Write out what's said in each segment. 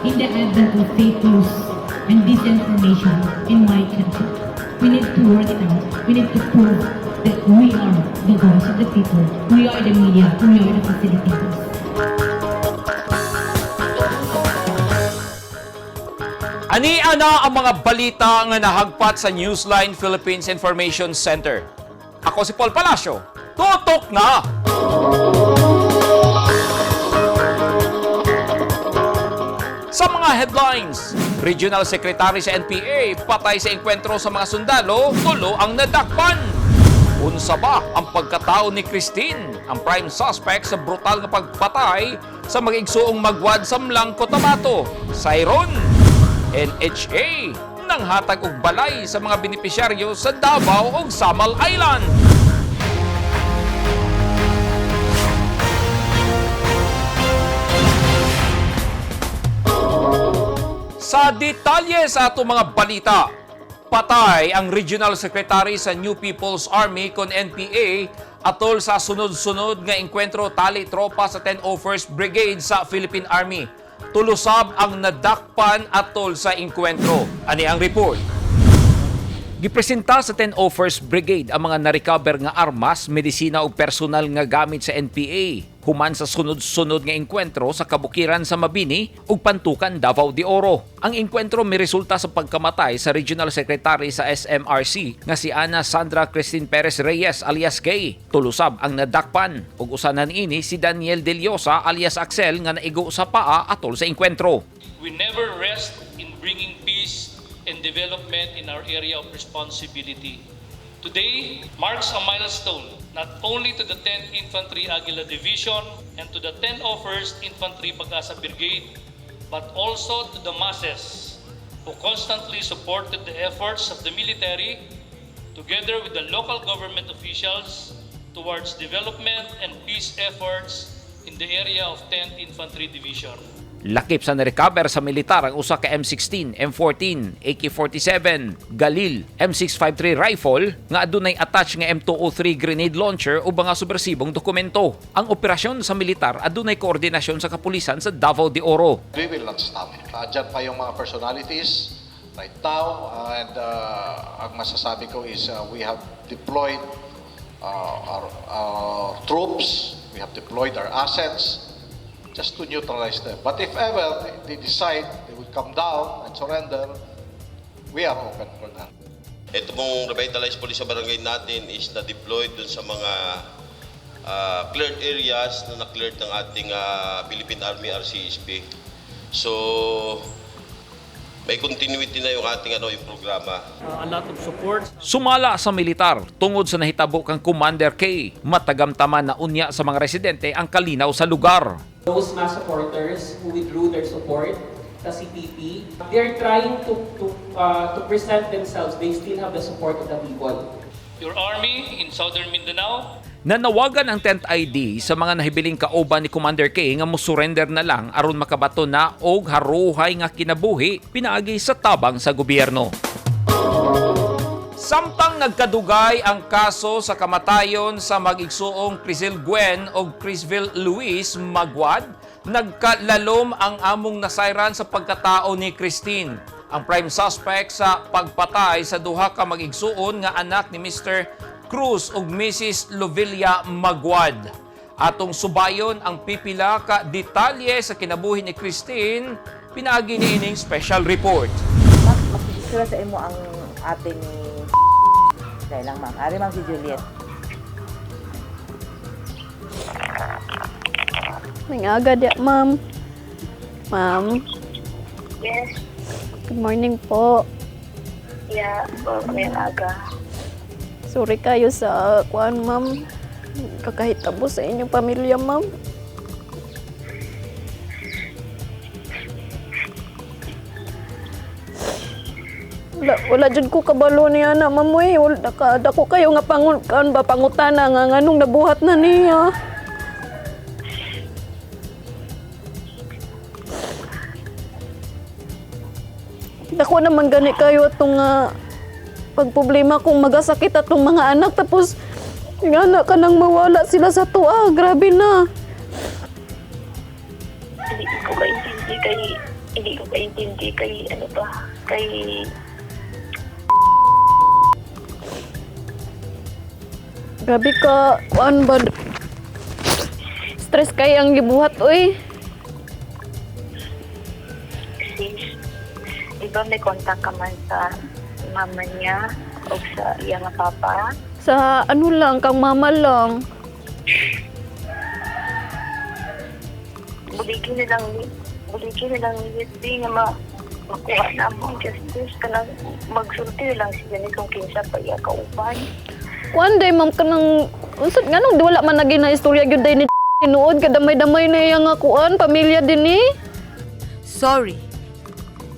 In the advent of fake news and disinformation in my country, we need to work it out. We need to prove that we are the voice of the people. We are the media. We are the facilitators. Ani ana ang mga balita nga nahagpat sa Newsline Philippines Information Center. Ako si Paul Palacio. Tutok na! Sa mga headlines, Regional Secretary sa NPA patay sa engkwentro sa mga sundalo, tulo ang nadakpan. Unsa ba ang pagkatao ni Christine, ang prime suspect sa brutal nga pagpatay sa mag-igsuong magwad sa Mlang, Cotabato? Sayron, NHA nanghatag og balay sa mga benepisyaryo sa Davao ug Samal Island. Sa detalye sa atong mga balita, patay ang Regional Secretary sa New People's Army kon NPA atol sa sunod-sunod nga engkwentro tali tropa sa 1001st Brigade sa Philippine Army. Tulusab ang nadakpan atol sa engkwentro. Ani ang report. Gipresenta sa 1001st Brigade ang mga narecover nga armas, medisina ug personal nga gamit sa NPA human sa sunod-sunod nga engkwentro sa kabukiran sa Mabini ug Pantukan, Davao de Oro. Ang engkwentro miresulta sa pagkamatay sa Regional Secretary sa SMRC nga si Ana Sandra Christine Perez Reyes alias Kay. Tulusab ang nadakpan ug usanan ini si Daniel Deliosa alias Axel nga naigo sa paa atol sa engkwentro. We never rest in bringing peace and development in our area of responsibility. Today marks a milestone not only to the 10th Infantry Aguila Division and to the 1001st Infantry Pag-asa Brigade, but also to the masses who constantly supported the efforts of the military together with the local government officials towards development and peace efforts in the area of 10th Infantry Division. Lakip sa narecover sa militar ang usa ka M16, M14, AK-47, Galil, M653 rifle nga adunay attached nga M203 grenade launcher ug mga subversibong dokumento. Ang operasyon sa militar adunay koordinasyon sa kapulisan sa Davao de Oro. We will not stop. Andyan pa yung mga personalities right now, and ang masasabi ko is we have deployed our troops, we have deployed our assets just to neutralize them. But if ever they decide they will come down and surrender, we are open for that. Ito pong revitalized police sa barangay natin is na-deployed dun sa mga cleared areas na na-cleared ng ating Philippine Army RCSP. So, may continuity na yung ating yung programa. A lot of support. Sumala sa militar tungod sa nahitabo kang Commander K, matagamtaman na unya sa mga residente ang kalinaw sa lugar. Those mass supporters who withdrew their support sa CPP, they're trying to present themselves. They still have the support of the people. Your army in Southern Mindanao Nanawagan ang 10th ID sa mga nahibiling kauban ni Commander K nga mosurrender na lang aron makabato na og haruhay nga kinabuhi pinaagi sa tabang sa gobyerno. Samtang nagkadugay ang kaso sa kamatayon sa mag-igsuong Crisel Gwen o Crisville Luis Magwad, nagkalalom ang among nasayran sa pagkatao ni Christine, ang prime suspect sa pagpatay sa duha ka mag-igsuon nga anak ni Mr. Cruz ug Mrs. Lovilla Magwad. Atong subayon ang pipila ka detalye sa kinabuhi ni Christine pinaagi ni ining special report. Ma'am, makikisura sa imo ang ate ni Dahil lang, ma'am. Ari, ma'am, si Juliet. May aga di, ma'am. Ma'am, Yes, good morning po. Yeah, may aga. Sorry kayo sa kuan, ma'am. Kakahitabo sa inyong pamilya, ma'am. Wala, wala jud ko kabalo niya na, ma'am. Uy. Wala, dako kayo nga pangun, kan ba, pangutana nga nganong nabuhat na niya. Dako naman gani kayo atong pag problema kung magasakit atong mga anak tapos nga na ka nang mawala sila sa tuwa. Grabe na. Hindi ko kaintindi kay Hindi ko kaintindi kay ano ba, kay Grabe ka, kuan ba? Stress kay ang gibuhat, oy. Sis. Di ba may contact ka man sa mama niya o sa iya nga papa? Sa ano lang, kang mama lang. Buligin na lang ni USB nga makuha na mo ang justice kanang magsulti na lang siya ni kung kinsa pa iya kauban. Kuan day, ma'am, kanang unsa nganong di wala man naging na istorya gyud day ni tinuod kadamay-damay na iya nga kuan pamilya din ni. Sorry.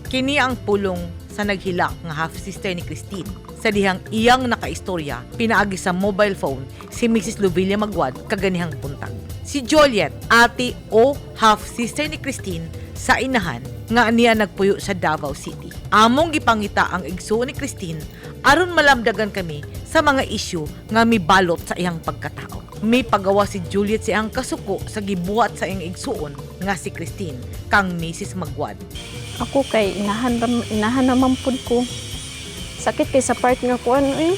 Kini ang pulong sa naghilak nga half-sister ni Christine sa dihang iyang nakaistorya pinaagi sa mobile phone si Mrs. Luvilla Magwad kaganihang buntag. Si Joliet, ate o half-sister ni Christine sa inahan nga niya nagpuyo sa Davao City. Among gipangita ang igsuon ni Christine aron malamdagan kami sa mga isyu nga mibalot sa iyang pagkatao. May pagawa si Juliet sa iyang kasuko sa gibuhat sa iyang igsuon nga si Christine kang Mrs. Magwad. Ako kay inahan inahan naman pud ko. Sakit kay sa part nga kuan eh.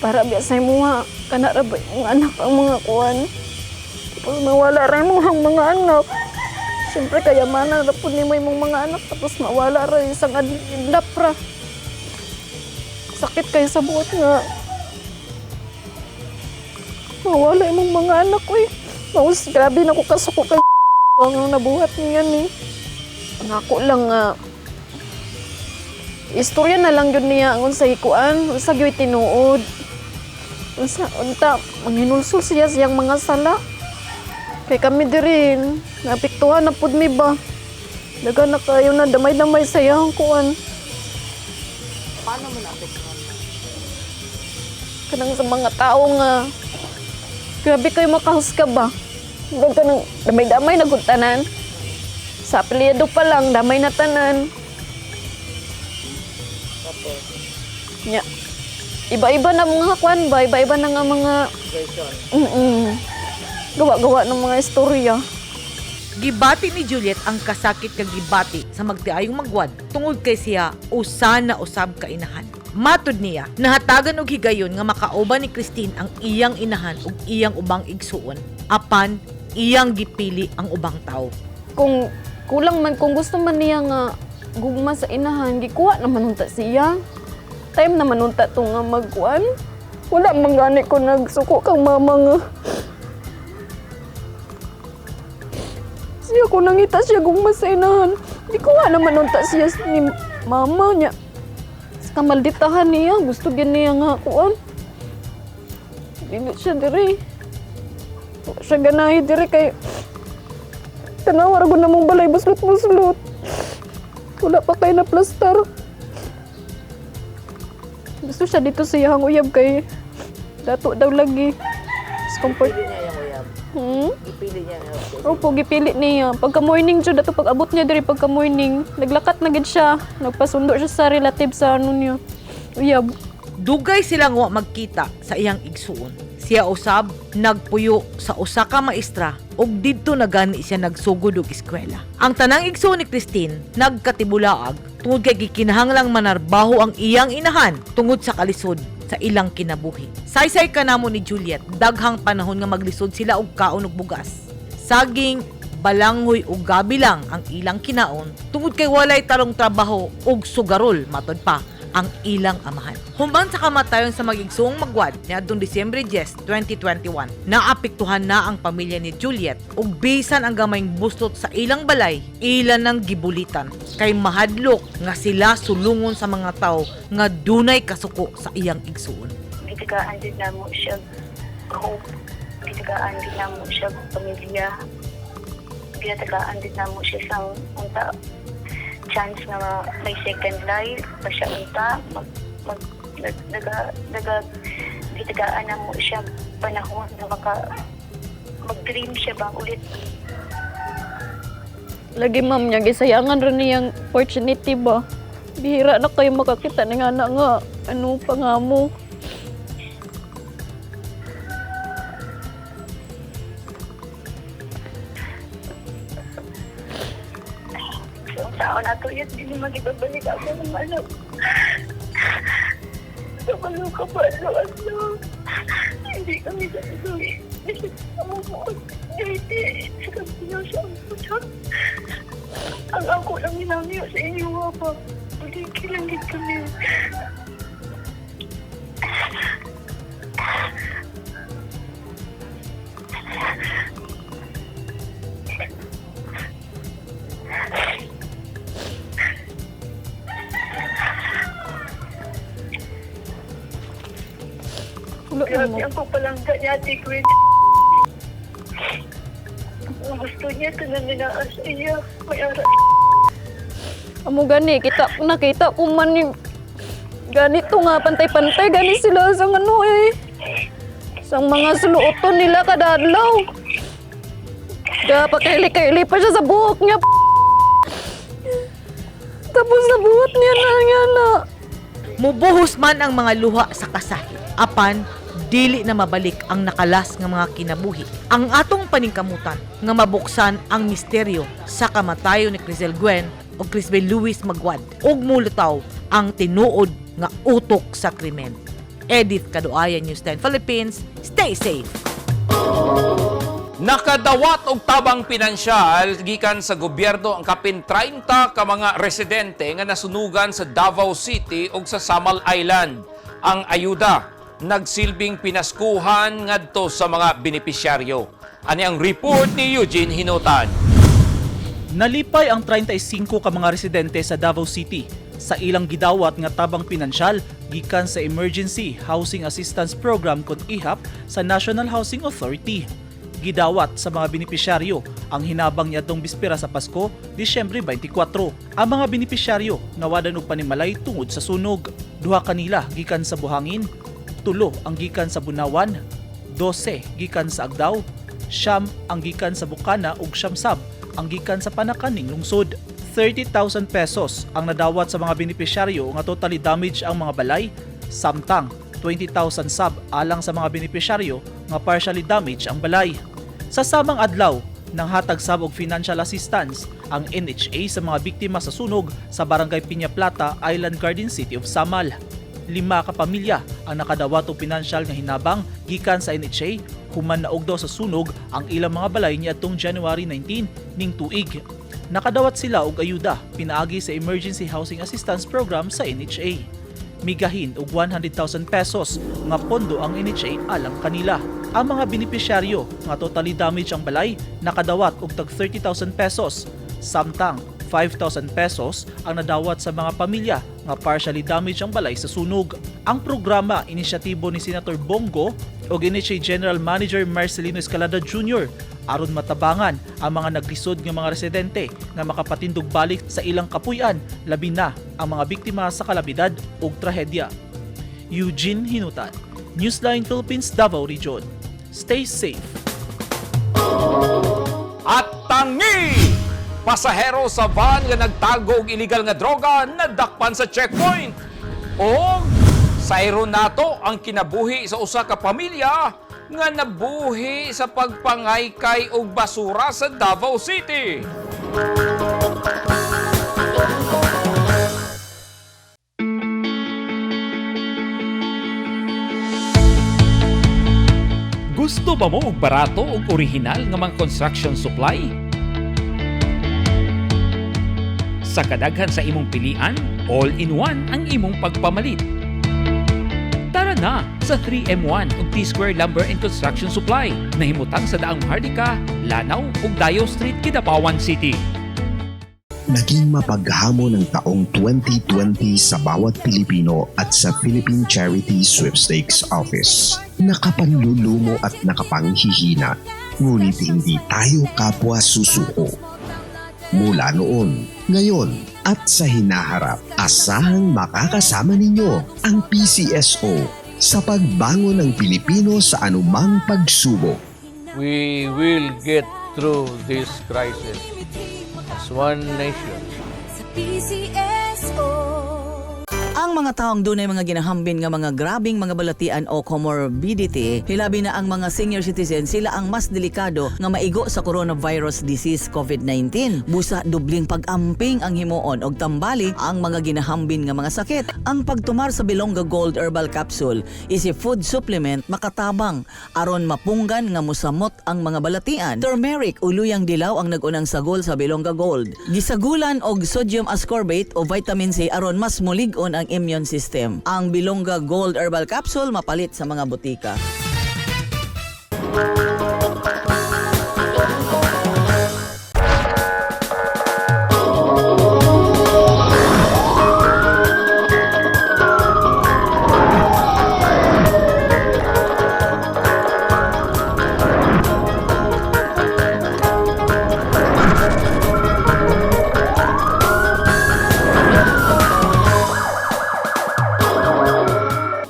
Para biya sa imuha, kana ra ba imong anak ang mga kuan. Tapos mawala ra imong mga anak. Siyempre kayamanan ra pud nimo imong mga anak tapos mawala ra isang adlap ra. Sakit kay sa buot nga mawala imong mga anak oy. Maus, grabe na ko kasuko kay ang nabuhat niya ni. Ang ako lang nga istorya na lang yun niya ang unsay kuan, unsa gyud tinuod. Unsa unta manghinulsol siya siyang mga sala. Kay kami diri naapektuhan na pud mi ba. Daga na kayo na damay-damay sa iyang kuan. Paano mo naapektuhan? Kanang sa mga tao nga grabe kayo makahusga ba. Huwag ka nang damay-damay na gud tanan. Sa apelyido pa lang, damay na tanan. Tapos, Nya. Iba-iba na mga kwan ba? Iba-iba na nga mga version. Gawa-gawa ng mga istorya. Gibati ni Juliet ang kasakit kag gibati sa magtiayong Magwad tungod kay siya usa na usab ka inahan. Matud niya, nahatagan og higayon nga makauban ni Christine ang iyang inahan ug iyang ubang igsuon apan iyang gipili ang ubang tawo. Kung kulang man, kung gusto man niya nga gugma sa inahan, gikuha naman unta siya. Time naman unta to nga magkuan. Wala man gani ko nagsuko kang mama nga. Siya ko nangita siya gugma sa inahan. Gikuha naman unta siya ni mama niya. Sa kamalditahan niya, gusto gyud niya nga kuan. Dili siya diri. Wa siya ganahi diri kay tanawa ra gud namong balay buslot-buslot. Wala pa kay na plaster. Gusto siya dito sa iyang uyab kay dato daw lagi. Mas comfort. Gipili niya yung uyab. Hmm? Gipili niya yung uyab. Opo, gipili niya. Pagka morning jud ato pag abot niya diri pagka morning, naglakat na gid siya. Nagpasundo siya sa relative sa ano niya. Uyab. Dugay silang wa magkita sa iyang igsuon. Siya usab nagpuyo sa usa ka maestra ug didto na gani siya nagsugod og eskwela. Ang tanang igsuon ni Christine nagkatibulaag tungod kay gikinahanglang manarbaho ang iyang inahan tungod sa kalisod sa ilang kinabuhi. Saysay kanamo ni Juliet, daghang panahon nga maglisod sila og kaon og bugas. Saging, balanghoy ug gabi lang ang ilang kinaon tungod kay walay tarong trabaho ug sugarol matod pa ang ilang amahan. Human sa kamatayon sa magigsuong Magwad niadtong Disyembre 10, 2021, naapektuhan na ang pamilya ni Juliet ug bisan ang gamayng buslot sa ilang balay, ilan nang gibulitan kay mahadlok nga sila sulungon sa mga tawo nga dunay kasuko sa iyang igsuon. Gitagaan din namo siya hope. Gitagaan din namo siya pamilya. Ginatagaan din namo siya sa unta chance nga may second life pa siya unta mag, mag nag, naga, naga gitagaan namo siya panahon na maka mag-dream siya bang ulit. Lagi ma'am niya gisayangan ra niyang opportunity ba. Bihira na kayo makakita ng anak nga ano pangamo. Unsaon ato yun, dili magibabalik ako ng anak. Kabalo ka ba, ano? Hindi kami sa tuloy. Sa sa kapino sa ang. Ang ako lang ginamit sa inyo nga ba? Bulig lang gid kami. Wala na Grabe mo. ang pagpalangga niya, Ate Gwen. Ang gusto niya, tanan niya na sa iya. May ara. Amo gani, kita, nakita ko man yung ganito nga, pantay-pantay, gani sila sa ano eh. Sa mga suluoton nila kada adlaw. Da, pakaili-kaili pa siya sa buhok niya. Tapos nabuhat niya na nga na. Mubuhos man ang mga luha sa kasakit, apan dili na mabalik ang nakalas nga mga kinabuhi. Ang atong paningkamutan nga mabuksan ang misteryo sa kamatayon ni Crisel Gwen o Crisbel Luis Magwad ug mulutaw ang tinuod nga utok sa krimen. Edith Kaduayan, News 10 Philippines. Stay safe. Nakadawat og tabang pinansyal gikan sa gobyerno ang kapin 30 ka mga residente nga nasunugan sa Davao City ug sa Samal Island. Ang ayuda nagsilbing pinaskuhan ngadto sa mga benepisyaryo. Ani ang report ni Eugene Hinotan. Nalipay ang 35 ka mga residente sa Davao City sa ilang gidawat nga tabang pinansyal gikan sa Emergency Housing Assistance Program kon IHAP sa National Housing Authority. Gidawat sa mga benepisyaryo ang hinabang niadtong bispera sa Pasko, Disyembre 24. Ang mga benepisyaryo nawadan og panimalay tungod sa sunog. Duha kanila gikan sa Buhangin, tulo ang gikan sa Bunawan, 12 gikan sa Agdao, 9 ang gikan sa Bukana ug 9 sab ang gikan sa Panakaning lungsod. 30,000 pesos ang nadawat sa mga benepisyaryo nga totally damage ang mga balay, samtang 20,000 sab alang sa mga benepisyaryo nga partially damage ang balay. Sa samang adlaw, nang hatag sab og financial assistance ang NHA sa mga biktima sa sunog sa Barangay Piña Plata, Island Garden City of Samal. 5 ka pamilya ang nakadawat og pinansyal nga hinabang gikan sa NHA human naog daw sa sunog ang ilang mga balay niadtong January 19 ning tuig. Nakadawat sila og ayuda pinaagi sa Emergency Housing Assistance Program sa NHA. Migahin og 100,000 pesos nga pondo ang NHA alang kanila. Ang mga benepisyaryo nga totally damage ang balay nakadawat og tag 30,000 pesos, samtang 5,000 pesos ang nadawat sa mga pamilya nga partially damage ang balay sa sunog. Ang programa inisyatibo ni Senator Bong Go ug NHA General Manager Marcelino Escalada Jr. aron matabangan ang mga naglisod nga mga residente nga makapatindog balik sa ilang kapuy-an, labi na ang mga biktima sa kalamidad ug trahedya. Eugene Hinutan, Newsline Philippines, Davao Region. Stay safe. At tangi! Pasahero sa van nga nagtago og illegal nga droga nadakpan sa checkpoint. O sayro nato ang kinabuhi sa usa ka pamilya nga nabuhi sa pagpangaykay og basura sa Davao City. Gusto ba mo og barato ug orihinal nga mga construction supply? Sa kadaghan sa imong pilian, all-in-one ang imong pagpamalit. Tara na sa 3M1 ug T-Square Lumber and Construction Supply na himutang sa Daang Maharlika, Lanao ug Dayo Street, Kidapawan City. Naging mapaghamon ang taong 2020 sa bawat Pilipino at sa Philippine Charity Sweepstakes Office. Nakapanlulumo at nakapanghihina, ngunit hindi tayo kapwa susuko. Mula noon, ngayon at sa hinaharap, asahang makakasama ninyo ang PCSO sa pagbangon ng Pilipino sa anumang pagsubok. We will get through this crisis as one nation. Sa PCSO. Ang mga taong dunay mga ginahambin nga mga grabing mga balatian o comorbidity, hilabi na ang mga senior citizen, sila ang mas delikado nga maigo sa coronavirus disease COVID-19. Busa dubling pag-amping ang himuon og tambali ang mga ginahambin nga mga sakit. Ang pagtumar sa Bilongga Gold Herbal Capsule is a food supplement makatabang aron mapunggan nga mosamot ang mga balatian. Turmeric o luyang dilaw ang nag-unang sagol sa Bilongga Gold. Gisagulan og sodium ascorbate o vitamin C aron mas mulig-on ang immune system. Ang Bilongga Gold Herbal Capsule mapalit sa mga butika.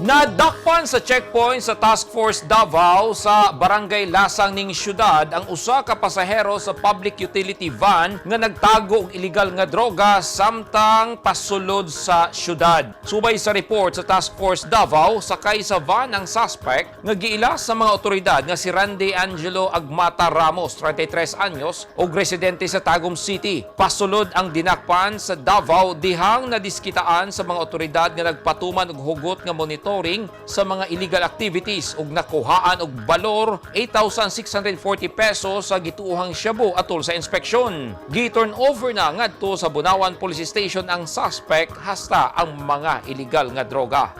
Nadakpan sa checkpoint sa Task Force Davao sa Barangay Lasang ning syudad ang usa ka pasahero sa public utility van nga nagtago og illegal nga droga samtang pasulod sa syudad. Subay sa report sa Task Force Davao, sakay sa van ang suspect nga giila sa mga otoridad nga si Randy Angelo Agmata Ramos, 33 anyos, og residente sa Tagum City. Pasulod ang dinakpan sa Davao dihang nadiskitaan sa mga otoridad nga nagpatuman og hugot nga monitoring sa mga illegal activities ug nakuhaan og balor 8,640 pesos sa gituohang shabu atol sa inspeksyon. Gi-turn over na ngadto sa Bunawan Police Station ang suspect hasta ang mga illegal nga droga.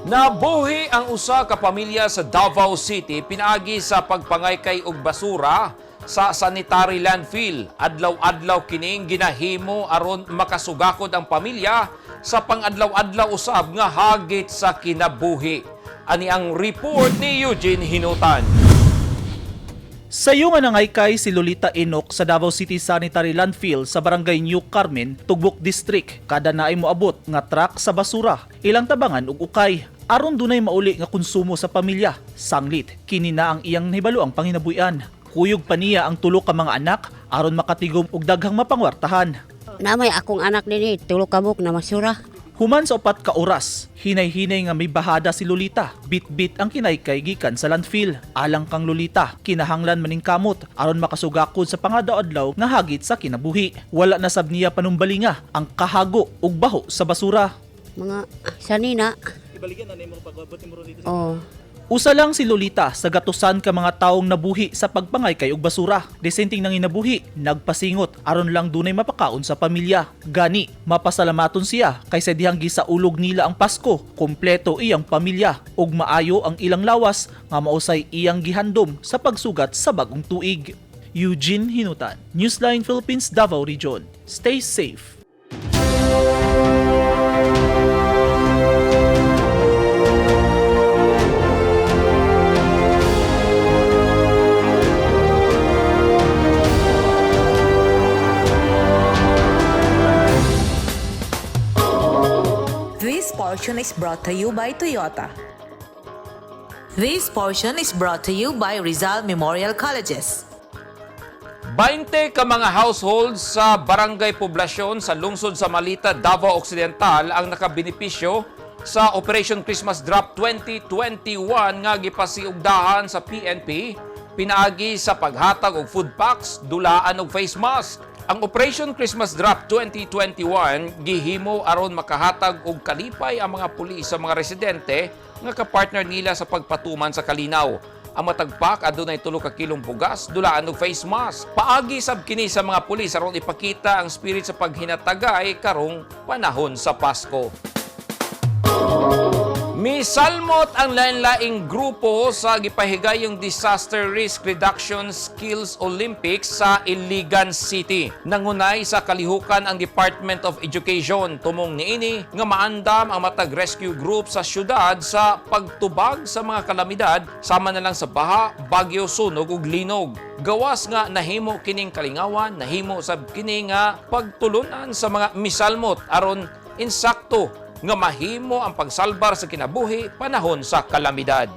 Nabuhi ang usa ka pamilya sa Davao City pinaagi sa pagpangaykay og basura sa sanitary landfill. Adlaw-adlaw kining ginahimo aron makasugakod ang pamilya sa pangadlaw-adlaw usab nga hagit sa kinabuhi. Ani ang report ni Eugene Hinutan. Sayo nga nangaykay si Lolita Enoch sa Davao City Sanitary Landfill sa Barangay New Carmen, Tugbok District. Kada naay moabot nga truck sa basura, ilang tabangan ug ukay. Aron dunay mauli nga konsumo sa pamilya. Sanglit, kini na ang iyang nahibalo ang panginabuhian. Kuyog pa niya ang tulo ka mga anak aron makatigom og daghang mapangwartahan. Namay akong anak nini, tulo ka buok na masura. Human sa upat ka oras, hinay-hinay nga may bahada si Lolita. Bit-bit ang kinaykay gikan sa landfill. Alang kang Lolita, kinahanglan maning kamot aron makasugakod sa pangadaadlaw nga hagit sa kinabuhi. Wala na sab niya panumbalinga ang kahago ug baho sa basura. Mga sanina. Ibaligyan na nimo pag-abot nimo dito. Oh. Usa lang si Lolita sa gatusan ka mga taong nabuhi sa pagpangaykay og basura. Disenteng nanginabuhi, nagpasingot aron lang dunay mapakaon sa pamilya. Gani, mapasalamaton siya kaysa dihang gisaulog nila ang Pasko, kompleto iyang pamilya ug maayo ang ilang lawas nga mausay iyang gihandom sa pagsugat sa bagong tuig. Eugene Hinutan, Newsline Philippines, Davao Region. Stay safe. This portion is brought to you by Toyota. This portion is brought to you by Rizal Memorial Colleges. 20 ka mga households sa Barangay Poblasyon sa lungsod sa Malita, Davao Occidental ang nakabenepisyo sa Operation Christmas Drop 2021 nga gipasiugdahan sa PNP pinaagi sa paghatag og food packs, dulaan og face mask. Ang Operation Christmas Drop 2021 gihimo aron makahatag og kalipay ang mga pulis sa mga residente nga kapartner nila sa pagpatuman sa kalinaw. Ang matagpak adunay 3 ka kilong bugas, dulaan og face mask. Paagi sab kini sa mga pulis aron ipakita ang spirit sa paghinatagay karong panahon sa Pasko. Misalmot ang lain-laing grupo sa gipahigayong Disaster Risk Reduction Skills Olympics sa Iligan City. Nangunay sa kalihukan ang Department of Education tumong niini nga maandam ang matag rescue group sa syudad sa pagtubag sa mga kalamidad sama na lang sa baha, bagyo, sunog ug linog. Gawas nga nahimo kining kalingawan, nahimo sab kini nga pagtulunan sa mga misalmot aron insakto nga mahimo ang pagsalbar sa kinabuhi panahon sa kalamidad.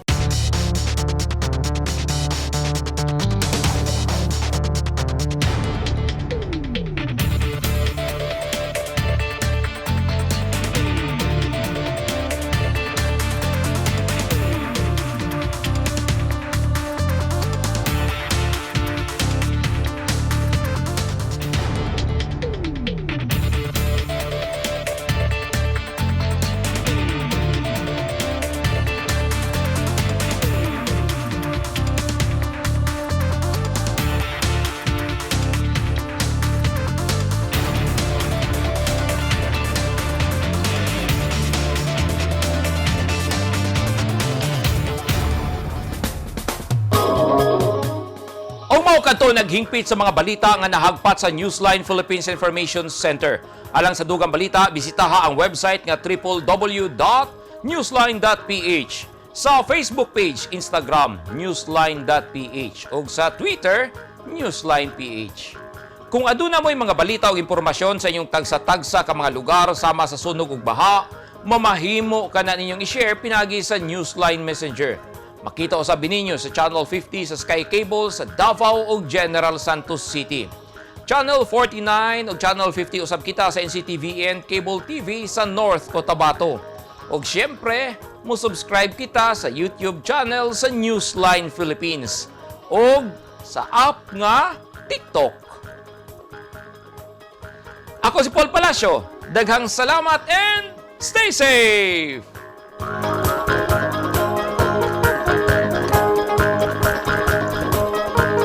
Mao kadto naghingpit sa mga balita nga nahagpat sa Newsline Philippines Information Center. Alang sa dugang balita, bisitaha ang website nga www.newsline.ph. Sa Facebook page, Instagram, newsline.ph, ug sa Twitter, newsline.ph. Kung aduna mo'y mga balita o impormasyon sa inyong tagsa-tagsa ka mga lugar sama sa sunog ug baha, mamahimo ka na ninyong i-share pinagi sa Newsline Messenger. Makita usab ninyo sa Channel 50 sa Sky Cable sa Davao ug General Santos City. Channel 49 ug Channel 50 usab kita sa NCTVN Cable TV sa North Cotabato. Ug siyempre, mo-subscribe kita sa YouTube channel sa Newsline Philippines ug sa app nga TikTok. Ako si Paul Palacio. Daghang salamat and stay safe!